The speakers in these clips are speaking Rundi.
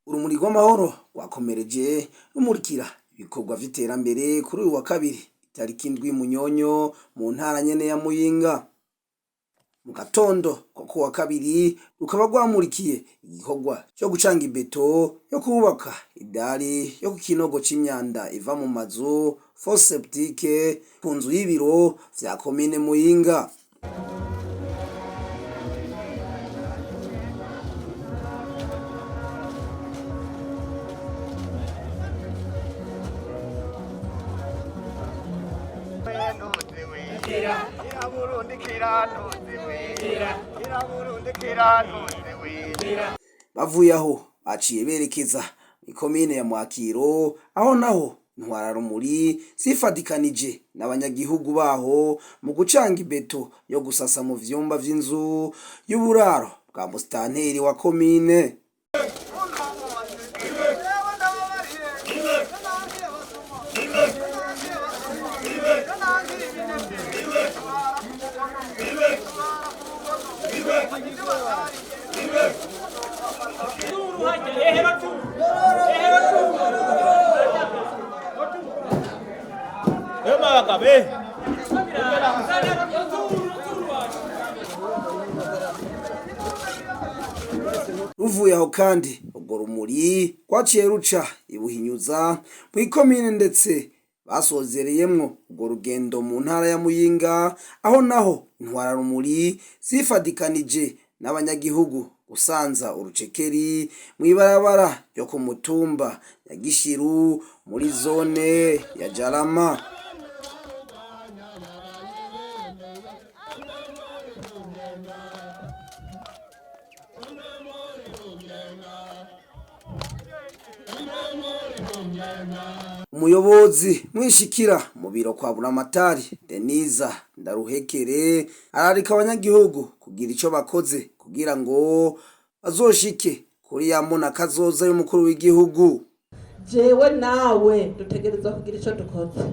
Urumuri rw'amahoro rwakomereje rumurikira ibikorwa vy'iterambere kuri uyu wa kabiri itariki 7 Munyonyo mu ntara nyene ya Muyinga. Mu gatondo ko kuwa kabiri rukaba rwamurikiye igikorwa co gucanga ibeto yo kubaka idari yo ku kinogo c'imyanda iva mu mazu fosse septique ku nzu y'ibiro vya komine Muyinga. Bavuye aho baciye berekeza mw'ikomine ya Mwakiro, aho naho ntwararumuri zifadikanije n'abanyagihugu baho mu gucanga ibeto yo gusasa mu vyumba vy'inzu y'uburaro bwa musitanteri wa komine. Ruvuye aho kandi urwo rumuri rwaciye ruca ibuhinyuza mw'ikomine, ndetse basozereyemwo urwo rugendo mu ntara ya Muyinga, aho naho intwararumuri zifadikanije n'abanyagihugu gusanza urucekeri mw'ibarabara ryo ku mutumba Nyagishiru muri zone ya Jarama. Umuyobozi mwishikira mu biro kwa Buramatari Denise Ndaruhekere ararika abanyagihugu kugira ico bakoze kugira ngo bazoshike kuri ya mbona kazoza y'umukuru w'igihugu. Jewe nawe dutegerezwa kugira ico dukoze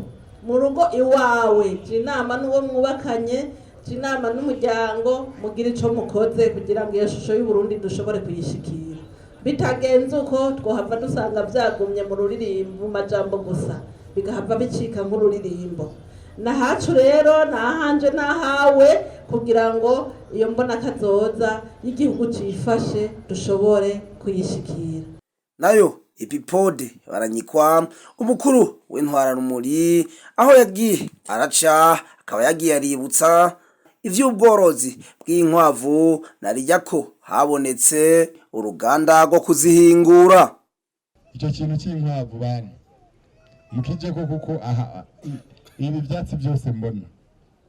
mu rugo iwawe, jya inama n'uwo mwubakanye, jya inama n'umuryango, mugire ico mukoze kugira ngo iyo shusho y'Uburundi dushobore kuyishikira. Bitagenze uko twohava dusanga vyagumye mu ruririmbo, mu majambo gusa, bigahava bicika nk'ururirimbo. Nahacu rero, nahanje nahawe, kugira ngo iyo mbona kazoza y'igihugu cifashe dushobore kuyishikira. Nayo epipode baranyikwa umukuru w'intwararumuri aho yagiye araca akaba yagiye aributsa ivy'ubworozi bw'inkwavu narirya ko habonetse uruganda rwo kuzihingura. Icyo kintu cy'inkwavu bana mukijeko, kuko aha ibi byatsi byose mbona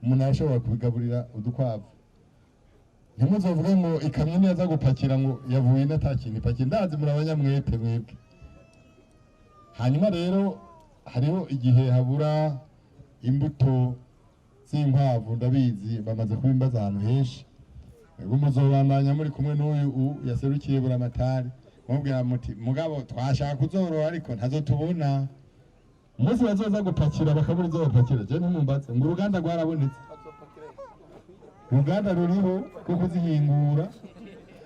umuntu arashobora kubigaburira udukwavu. Ntimuzovuge ngo ikamyo niyaza gupakira ngo yavuye ino ata kintu ipakiye. Ndazi muri abanyamwete mwebwe. Hanyuma rero hariho igihe habura imbuto z'inkwavu, ndabizi bamaze kubimbaza ahantu henshi. Ego, muzobandanya muri kumwe n'uyu yaserukiye Buramatari, mubwira muti mugabo twashaka kuzorora ariko ntazo tubona. Umunsi bazoza gupakira bakabura izo bapakira, je ntimumbaze ngo uruganda rwarabonetse, uruganda ruriho rwo kuzihingura.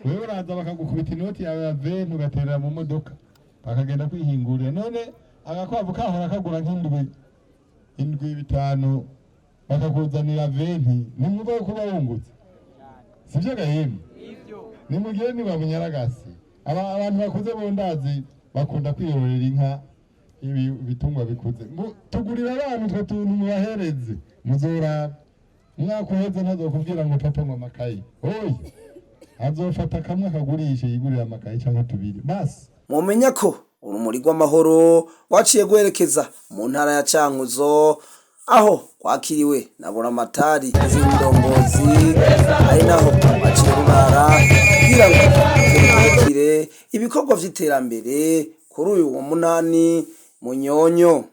Wewe uraza bakagukubita inoti yawe ya veni ugaterera mu modoka bakagenda kwihingurira. None agakwavu kahora kagura nk'indwi indwi bitanu, bakakuzanira veni, nimwumva ko kuba wungutse, sivyo gahemu? Nimugire niba munyaragasi. Abantu bakuze bondazi bakunda kwiyororera inka, ibi bitungwa bikuze. Ngo tugurira abana utwo tuntu mubahereze, muzoraba umwaka uheze ntazokubwira ngo papa ngo amakayi oya, azofata kamwe akagurishe yigurira amakayi cyangwa tubiri basi. Mwomenya ko urumuri rw'amahoro rwaciye rwerekeza mu ntara ya Cankuzo, aho kwakiriwe na Buramatari z'indongozi, ari naho baciye rurara kugira ngo rumurikire ibikorwa vy'iterambere kuri uyu wa 8 Munyonyo.